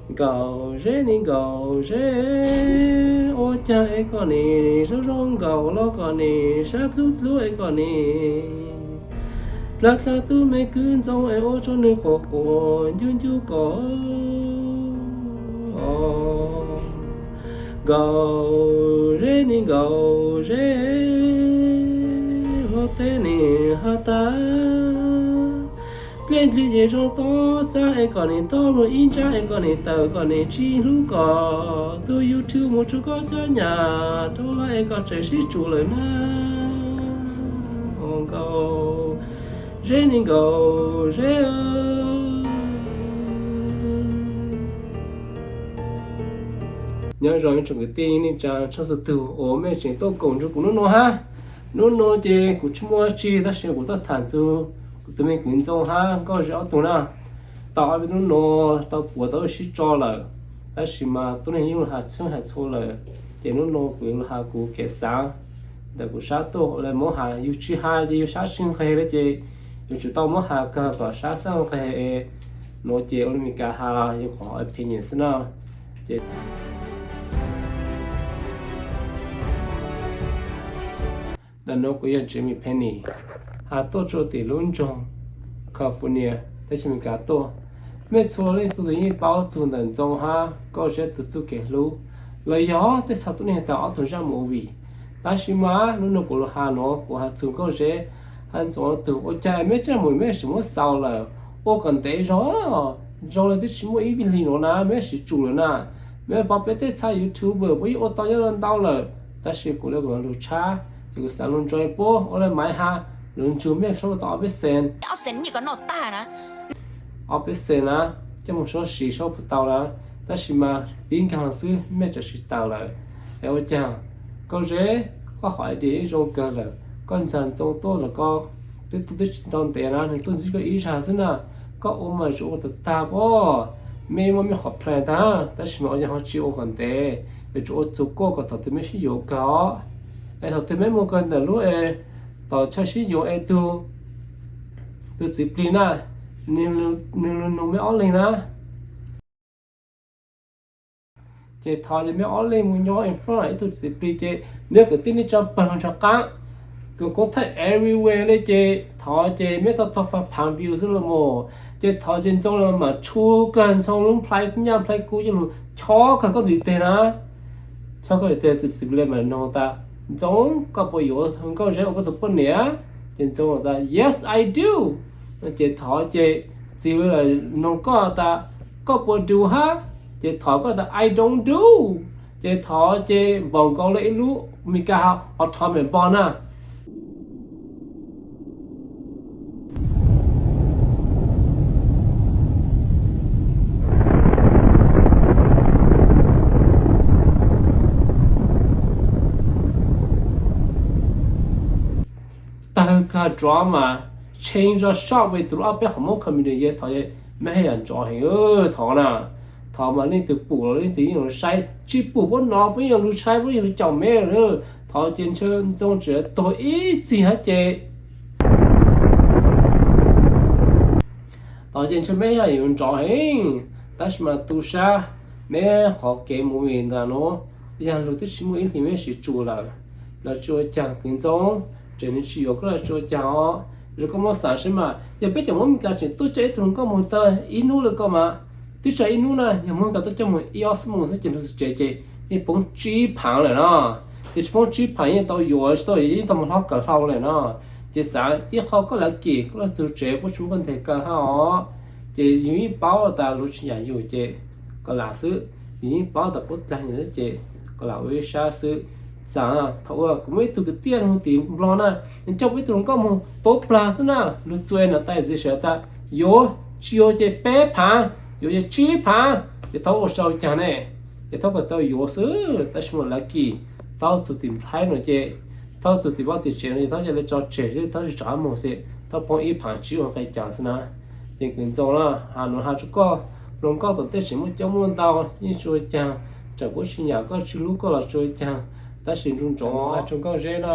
Nkaum zeb ne nkaum zeb, ua caag es koj ne zoo zoo nkaum los koj ne sab dlub dlub es koj ne dlaag dlaag tub me kwv Ntxoo es ua rua nwg quas quas ncu ncu koj. Nkaum zeb ne nkaum zeb, hlo teb ne has tas, dlej ndlwg ces zoo tob txab es koj ne tob luag ib ntsab es koj ne tawm koj ne tsi hlub koj, tug YouTube moog tsua koj cov nyam rua lawm es koj tseem sib tsum lawm na. Nkaum zeb ne nkaum zeb. Nyob zoo ib tsoom kwv tij neej tsaa tshoob txhua tug uas mej tseem tuaj koom nrug kuv nub nua hab. Nub nua ces kuv tsi muaj dlaab tsi tab sis kuv tuaj tham txug kuv tug me kwv Ntxoo hab Nkauj Zeb ob tug na. Tau ob peb nub nua tau puas tau sib tso lawm, tab sis mas tuab neeg yeej lug has txhua has txhua lawm, ces nub nua kuv yuav lug has kuv kev xaav ntawm kuv sab tuaj ua le mob has. Yug tsi has ces yug sab tsi nqeg le ces yug tsum tau mob has kag kom sab xab nqeg. Nuav ces ua le Meskas has yog qhov opinion xwb na. Ces dam nuav kuv yog Jamie Penny, has tuaj rua tim lub nroog California, teb chaws Amelikas tuaj. Mej txhua leej txhua tug yeej paub txug ntawm Ntxoo hab Nkauj Zeb tug txuj kev hlub, los yog tej txha tuab neeg has tas ob tug zaaj movie. Tab sis mas nub nua kuv lug has nuav kuv has txug Nkauj Zeb hab Ntxoo ob tug. Ua caag mej zaaj movie mej sim muab xaus lawm, ua kom ntev zog, zoo le twb tsi muaj ib vij hli nuav na mej sim tsum lawm na. Mej pom peb tej txha YouTuber puab yeej ua tau nyob ntau lawm, tab sis kuv le kuv lug tshab, ces kuv xaav lug ntsoov puab ua le Maiv has, lug nrug mej saib tau ob peb xees, ob peb xees na, coj moog saib siv saib puas tau na. Tab sis mas tib nkaag xwb mej tseem siv tawm lawm. Es ua caag Nkauj Zeb, koj qhov idea zoo kawg lawm, koj ntxag Ntxoo tuaj los koj twb tuaj twb tsi tau ntev na, nwg tuaj ntsib koj ib zag xwb na. Koj ua mas yuav tsum ua tag tag pob, mej muaj mej qhov plan tag, tab sis mas ua caag ho tsi ua kom ntev, yuav tsum ua txug kuaj kom thaum twg mej sib yuav kawg os. Es thaum twg mej moog kawg ntawm lub es tom chaw sib yuav es tug, tug txiv plig na, nwg lug nug mej ob leeg na. Ces thov ces mej ob leeg moog nyob in front ib tug txiv plig ces nwg kwv tij neej tsa pawg nrug qaab, kws koob thaij everywhere le ces thov ces mej tau tog pab phaav view xwb los mas. Ces thov ces Ntxoo los mam tshu kawg Ntxoo lub nplhaib nyaj nplhaib kub coj lug chob kawg koj ntiv teg na. Chob koj ntiv teg, tug txiv plig mam noog tas, Ntxoo, koj puas yuav Nkauj Zeb ua koj tug poj niam? Ces Ntxoo tas, Yes, I do. Ces thov ces txiv plig noog koj tas, koj puas do hab? Ces thov koj tas, I don't do. Ces thov ces npaum nkaus le ib lub Meskas has, o, thov mem npo na. Tawg kag drama, change zog shot ve tus lub ob peb qhov Moob community ces thov mej haj yam nrov heev thov na. Thov mas leej twg pum los leej twg yeej lug saib, tsi pum puab no puab yeej lug saib puab yeej lug caum mej lawm. Thov ces ntshe Ntxoo tseem tuag ib txig hab ces thov ces ntshe mej yog yuav nrov heev, tab sis mas tu sab meb qhov kev movie ntawm nuav yog lug twb tsis muaj ib hlis meb siv tsum lawm los tsis ua caag kwv Ntxoo, tseem nws tsis yuav koj los tsis ua caag os. Zoo koj muab xaav seb mas yog peb cov Moob Meskas tseem tuaj coj ib tug hluas nkauj moog tau ib nub le koj mas, twb tsaug ib nub na, yog Moob Meskas tuaj coj moog ib ob xuab moos xwb ces nrug txug tsev ces yeej poob tsib phaav lawm no. Ces tsis poob tsib phaav yeej tau yuav tsis tau, yeej tau moog hlob kawm hlau lawm no. Ces xaav ib qho koj lav kim koj los txug tsev puab tsis muab koj nteg kaw hab os. Ces yus yeej paub tas luag tsis nyiam yus ces koj lam xwb, yus yeej paub tas puab dlaag yus xwb ces koj lam ua ib sab xwb. Txaam thaum uas kuv muaj ib tug kwv tij lug tim Nplog na, nws coj puab ib tug hluas nkauj moog tuab plag xwb na, lug txua nas tais zis sawv tas yuav, tsis yuav ces peb phaav, yuav ces tsib phaav, ces thaub ua sau caag ne, ces thaub kawm tau yuav xwb. Tab sis mas lav kim thaub txug tim Thaib no ces, thaub txug tim vaj tim tsev no ces thaub ca le tso tseg, thaub tsis tso qab moog xwb, thaub poob ib phaav tsib ua nqe caag xwb na. Ces kwv Ntxoo na, has nuav has rua koj, hluas nkauj tom ntej tseem muaj coob muaj ntau, yeej tsis ua caag, txawm puab tsis nyiam koj tsis hlub koj los tsis ua caag, tab sis nrug ntsoov has rua Nkauj Zeb na.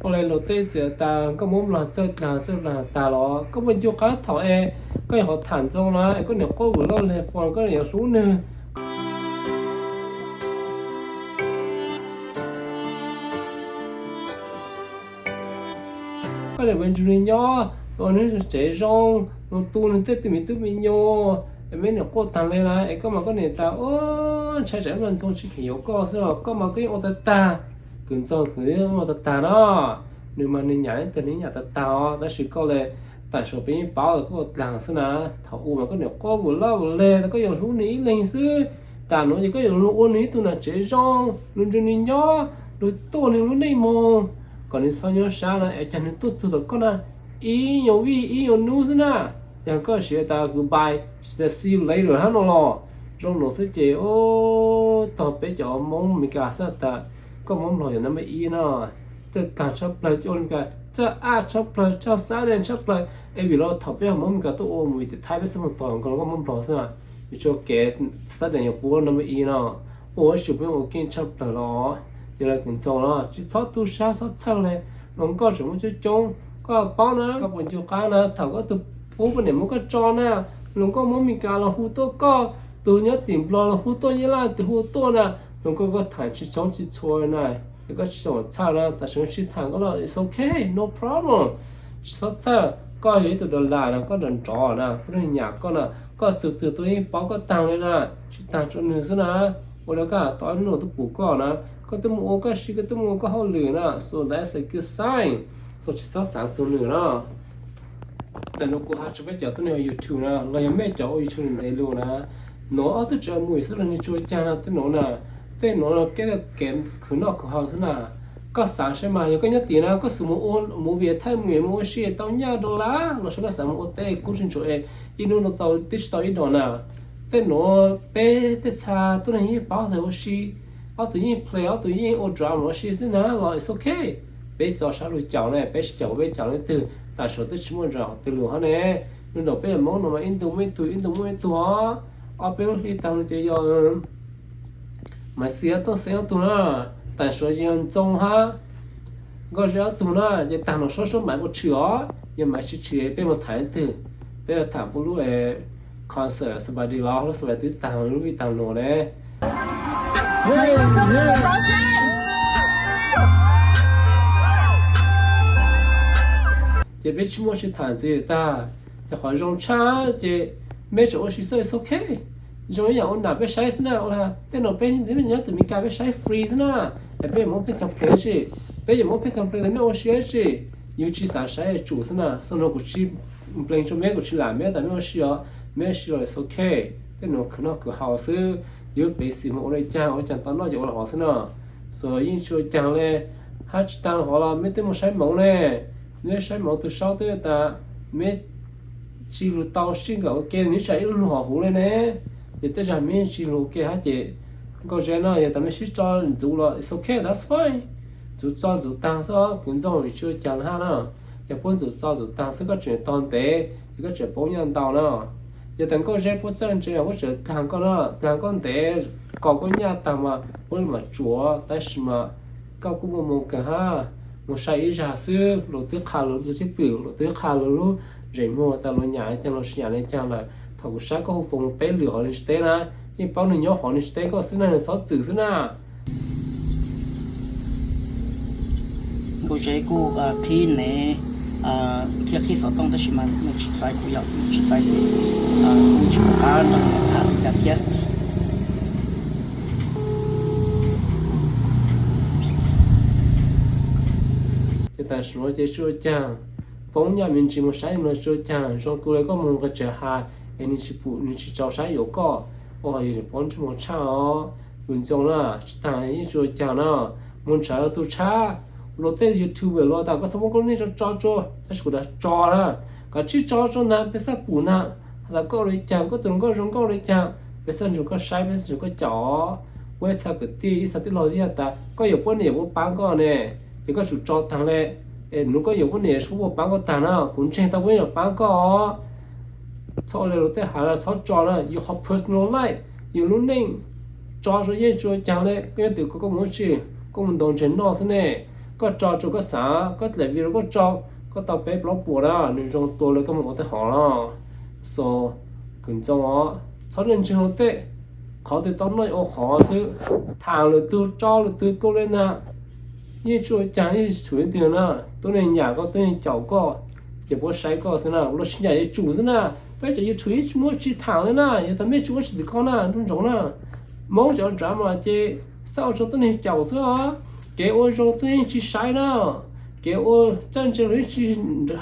Ua le luag tej txwm tas Nkauj Moob Nplog txawj dlaag txawj dlaag tag los koj puas ncu qab thaum es Koj yuav qhov tham ntxoo na es koj niam quaj vwm loj leg fo koj yuav hlub nws. Koj niam ua nrug nws nyob, ua nws tsev zoo, mus tu nws tej tug me tub me nyuam, es nws niam quaj taag le na es koj mas koj niam tas, ntshai tsam ib lo ntxoo tsis kheev yuav koj xwb os, koj mas koj yeej ua tag tag. Kws ntxoo kws ua tag tag na, nws mas nws nyam ib tug nws nyam tag tag os, tab sis koj le tam sim peb yeej paub koj ua dlaag xwb na. Thaum ub mas koj niam quaj vwm loj vwm leg tas koj yuav hlub nws ib leeg xwb, tam nuav ces koj yuav lug ua nws ib tug nam tsev zoo, lug nrug nws nyob, lug tuaj nws lub neej moog, kom nws txhob nyuaj sab na es caag nws tuaj txug tom koj na, ib nyuag vij ib nyuag nub xwb na, yog koj siv tas goodbye, see you later hab no los zoo nuav xwb ces, tog peb cov Moob Amelikas xwb tas koj Moob Nplog yog number ib no. Txawj taag tshaj plawg, coj Amelikas txawj aj tshaj plawg, txawj xab dees tshaj plawg, es vim los thaum peb yog Moob Amelikas tuaj ua movie tim Thaib peb xwb moog tog nkaus koj Moob Nplog xwb na. Vim tsuas kev xab dees yog puab number ib no, ua ib tsi peb ua keej tshaj plawg los. Ces lawv kws ntxoo no tsis txhob tu sab txhob txhawj le, hluas nkauj tseem muaj coob coob, koj paub na, koj puas ncu qab na thaum koj tug pub poj niam muab koj tso na, hluas nkauj Moob Amelikas los hu tuaj koj, tug nyob tim Nplog los hu tuaj, Nyab Laj tim hu tuaj na, hluas nkauj koj tham tsis tshoob tsis txhua na, es koj tsis txhob txhawj na, tam sim sib tham koj los it's okay, no problem. Tsis txhob txhawj, koj yog ib tug dollar na, koj nrov nrov na, peb nyam koj na, koj xwm twg tuaj yeej paub koj taag le na, tsis taag tsuas nws xwb na. Ua le koj tau ib nub tuaj pum koj na, koj twb mus ua koj si, koj twb mus ua koj hauj lwm na, so that's a good sign. So tsis txhob xaav txug nws na. Tam nuav kuv has rua peb cov tuab neeg ua YouTube na los yog mej cov ua YouTube ntev lug na, nuav ob tug tseem mus xwb los nwg tsis ua caag na, tej nuav na, tej nuav kev, kev khwv noj khwv haus xwb na. Koj xaav saib mas yog koj nyob tim na koj xav mus ua movie Thaib movie mus ua si tau nyaj dollar los sis koj xav mus ua teb kub tsis ntsuav es ib nub no tau tib tsis tau ib dollar na. Tej nuav peb tej txha tuab neeg yeej paub tas ua si, ob tug yeej play, ob tug yeej ua drama ua si xwb na los it's okay. Peb tso sab lug caum ne, peb tsis caum peb caum leej twg, tam sim twb tsis muaj drama twg lug hab ne. Lub nroog peb yog Moob no mas ib ntu muaj ib tug, ib ntu muaj ib tug os. Ob peb lub hli taag lug ces yog Maiv Xis Tooj Xeeb ob tug na, tam sim yog Ntxoo hab Nkauj Zeb ob tug na, ces taag nuav suab suab Maiv puas tshwm os, yog Maiv tsis tshwm peb mus tham leej twg, peb yuav tham puab lub concert Somebody los lub Somebody twb taag lub vij taag nuav ne. Ces peb tsis muaj si tham ntxiv tag, ces qhov zoo tshaj ces meb tseem ua si xwb it's okay. Zoo ib yaam ua nam peb saib xwb na, ua tej nuav peb nyob tim Meskas peb saib free xwb na, es peb yuav muab peb complain tsi, peb yuav muab peb complain los mej ua si tsi, yus tsis xav saib tsum xwb na. Xub nuav kuv tsis complain rua meb, kuv tsis lam meb tas meb ua si os, meb ua si los it's okay. Tej nuav khwv noj khwv haus xwb, yus pem xim mus ua le caag ua caag tau noj ces ua le hov xwb na. So yeej tsis ua caag le, hab tsis taag le hov los meb twb mus saib moov ne, meb saib moov tug saub twb tas meb tsis lug tau sib nkawm ua ke, nws tsam ib lub lug hov huv le ne, ces tej zag meb tsis lug ua ke hab ces Nkauj Zeb no yog tas mej sib tso ntxuv los it's okay, that's fine. Ntxuv txo ntxuv taag xwb, kwv Ntxoo tsis ua caag le hab na. Yog puab ntxuv txo ntxuv taag xwb koj tseem tog ntev ces koj tseem poob nyaj ntau na. Yog tas Nkauj Zeb puab txawj ntse puab tseem dlaag koj na, dlaag koj ntev, kom koj nyaj taag mas puab le maam tsuav, tab sis mas koj kuj muaj moog kawg hab. Mus saib ib zag xwb, luag twb qha luag lub cwj pwm, luag twb qha luag lub zeem muag tas luag nyam le caag luag tsis nyam le caag lawm. Thaum kuv saib koj hu foos peb lwm hov nws tsis teb na, yeej paub nws nyob hov nws tsis teb koj xwb na, nws txhob txwm xwb na. Nkauj Zeb kuj qhib nev thiab qhib xov tooj tab sis mas nws tsis txais kuv, yog nws tsis txais ces kuv tsis pum qab nrog nws tham li cas thiab. Ces tam sim nuav ces tsis ua caag, poob nyaj me ntsis mus saib no tsis ua caag, zoo tu le koj mus nqe tsev has es nws tsis pum, nws tsis txaus saib yuav koj, ua yog poob ntsej muag tshaj os. Kwv Ntxoo na, tsis taag yeej tsis ua caag na, mus ntshaw lawv tug tshab, luag tej YouTuber los tas koj txhob muab koj lub neej tso tso tsua, tab sis kuv tas tso na, koj tsis tso tsua ntag peb xav pum ntag, has tas koj ua le caag, koj tus hluas nkauj zoo nkauj ua le caag, peb xav nrug koj saib, peb xav nrug koj caum. Ua ib txha kwv tij ib txha tij laug thiaj tas koj yuav puab niam puab paab koj ne, ces koj tsum tso taag le, es nub koj yuav puab niam puab paab koj taag na, kuv ntseeg tau puab yuav paab koj. Txhob ua le luag tej has na, txhob tso na, yus qhov personal life, yus lub neej, tso tsua yeej tsis ua caag le, koj nyob tim koj, koj mus ua tsi, koj mus ntaus ntses noj xwb ne. Koj tso tsua koj xaav, koj dlaim video koj tso, koj tau peb plaub puas na, nws zoo tua le koj mus ua tej hov los. So, kws ntxoo os, txhob ntseeg luag tej, qhov twg tau noj ua qhov xwb, tham lwm tug tso lwm tug tuaj li ntag. Yeej tsis ua caag yeej tshwm leej twg na. Tuab neeg nyam koj, tuab neeg caum koj, ces puab saib koj xwb na, luag tsis nyam yuav tsum xwb na. Peb cov YouTube yeej tsis muaj tsi tham li na, yog tas mej tsis ua tsis twm koj na, nco ntsoov na. Moob cov nrad mas ces xav ua rau tuab neeg caum xwb os. Kev ua zoo tuab neeg tsis saib na, kev ua txawj ntse luag yeej tsis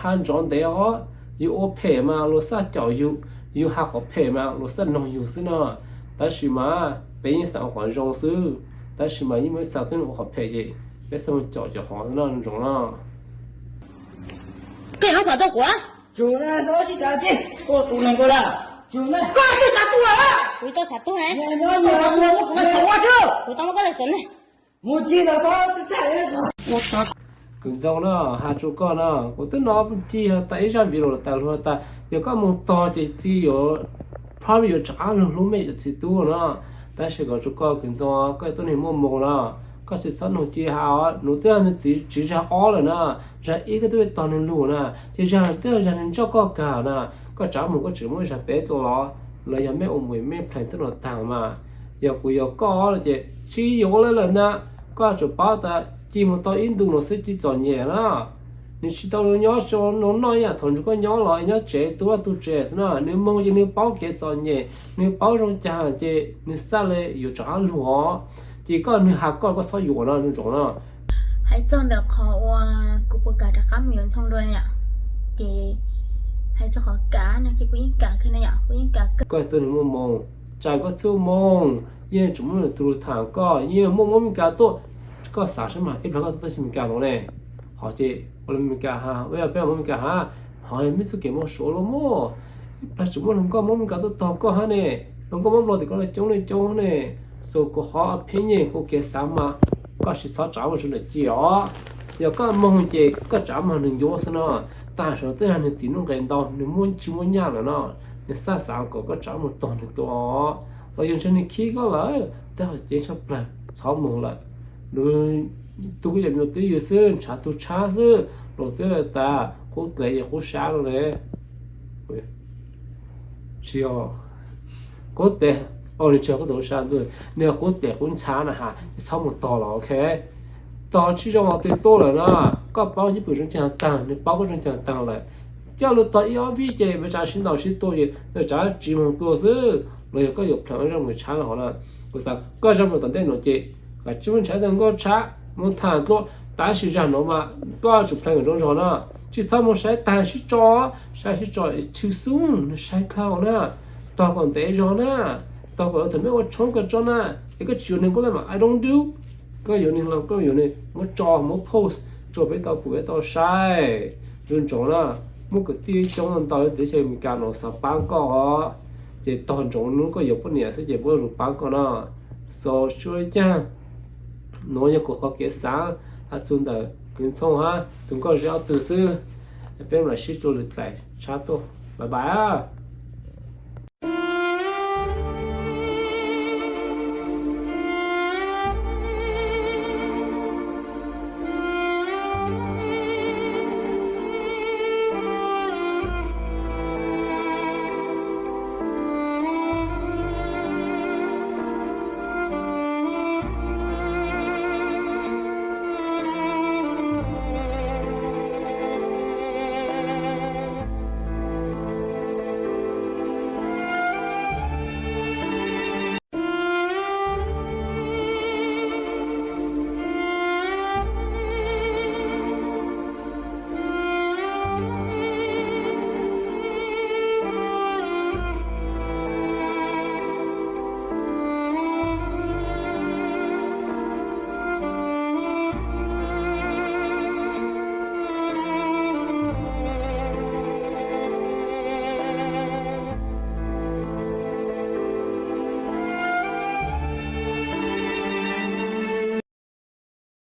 has nrov ntev os. Yus ua phem mas luag xav caum yus, yus has qhov phem mas luag xav noog yus xwb no. Tab sis mas peb yeej xav ua qhov zoo xwb, tab sis mas yeej muaj ib txha tuab neeg ua qhov phem ces peb xav mus caum cov hov xwb no, nco ntsoov no. Koj yeej lub phom tuaj kuv. Tsis, koj twb xav tuag lawm. Kuv tsis tau xav tuag na. Kuv tau muab koj lawm xwb ne. Kws ntxoo na, has rua koj na, kuv twb nov ci has tas ib zaj video tas luag tas yog koj moog tog ces txiv yuav, probably yuav rov qaab lug hlub mej cov txiv tub na. Tab sis kom rua koj kws ntxoo, koj yog tuab neeg muaj moog na, koj tsis txhob noog ci has os. Nws twb yog nws txiv tsiv zag ob lawm na, zag ib koj twb tog nws lug na, ces zag twb yog zag nws nrauj koj kag na. Koj rov moog koj tseem muab zag peb tua los, los yog mej ua mus mej plan tuab no taag mas. Yog kuv yog koj los ces tsis yuav lawm lawm na. Koj tsum paub tas ci moog tau ib ntu no xwb ci txom nyem na. Nws tsis tau nyob nua noj ib yaam thaum ntsuag koj nyob los nyob tsev tu vaj tu tsev xwb na. Nws moog ces nws paub kev txom nyem, nws paub zoo caag ces nws xav le yuav rov qaab lug os. Ces koj, nws has koj, koj txhob yuam no, nco ntsoov no. Hais txog ntawm qhov uas kuv puas kam rov qab mus yuav Ntxhoo dua na yom, ces hais txog qhov kam no ces kuv yeej kam kawg na yom, kuv yeej kam kawg. Koj yog tuab neeg muaj moog, tsam koj txhua moog yeej tseem muaj lwm tug lug tham koj, yeej muaj Moob Mes Kas tuaj. Koj xav saib mas ib plag koj tuaj teb chaws Mes Kas no ne, hov ces ua le Mes Kas has, ua yog peb Moob Mes Kas has, hov yog mej txuj kev mob suav lug mas. Ib plag tseem muaj hluas nkauj Moob Mes Kas tuaj tog koj hab ne, hluas nkauj Moob Nplog tim koj coob leej coob ne. So kuv qhov opinion, kuv kev xav mas koj tsis txhob rov mus rua ntawm ci os. Yog koj moog ces koj rov moog nws ncuav xwb no. Tam sim no twb yog nws tim nuj nqes ntau, nws muaj tsis muaj nyaj lawm no, nws xav xav kom koj rov mus tog nws tua os. Los yog ntshe nws khib koj lawm, tej qhov ceeb tshaj plawg txhob moog lawm. Nws tug kuj yog me nyuam twj ywm xwb, ntshav tug tshab xwb, luag twb tas qub tes yog qub sab no ne. Tsis yog qub tes, nws tsis yog qub tes qub sab, nws yog qub tes qub ntxhab na has, txhob mus tog los ok. Tog tsis zoo los twg tuaj lawm na, koj paub cwj pwm zoo caag taag, nws paub koj zoo caag taag lawm. Coj lug tog ib ob vij ces npaj tsav sib ntaus sib tua ces npaj tsav tsis moog tua xwb. Los yog koj yuav plan zaj mus tshab hov na, kuv xav koj zaj mus tom ntej nuav ces koj tsis muaj ntshai tau nkauj tshab mus tham dlua, tab sis zaj nuav mas koj tsum plan kom zoo zog na. Tsis txhob mus saib taag sib tso, saib sib tso is too soon, nws saib khaus na. Tog kom ntev zog na, tog kom thaum mej ua tshoob kawg tso na. Es koj tsis yuav nws puab le mas I don't do. Koj yuav nws los koj yuav nws muab tso muab post rua peb tau pum peb tau saib. Nco ntsoov na, muaj kwv tij coob ntau teb chaws Amelikas nuav xav paab koj os. Ces tog ntsoov nub koj yuav poj niam xwb ces puab lug paab koj na. So sua caag, nuav yog kuv qhov kev xaav has txug ntawm kwv Ntxhoo hab tus nkauj Zeb ob tug xwb. Peb mam sib rua lwm dlaim tshab tuaj, bye bye.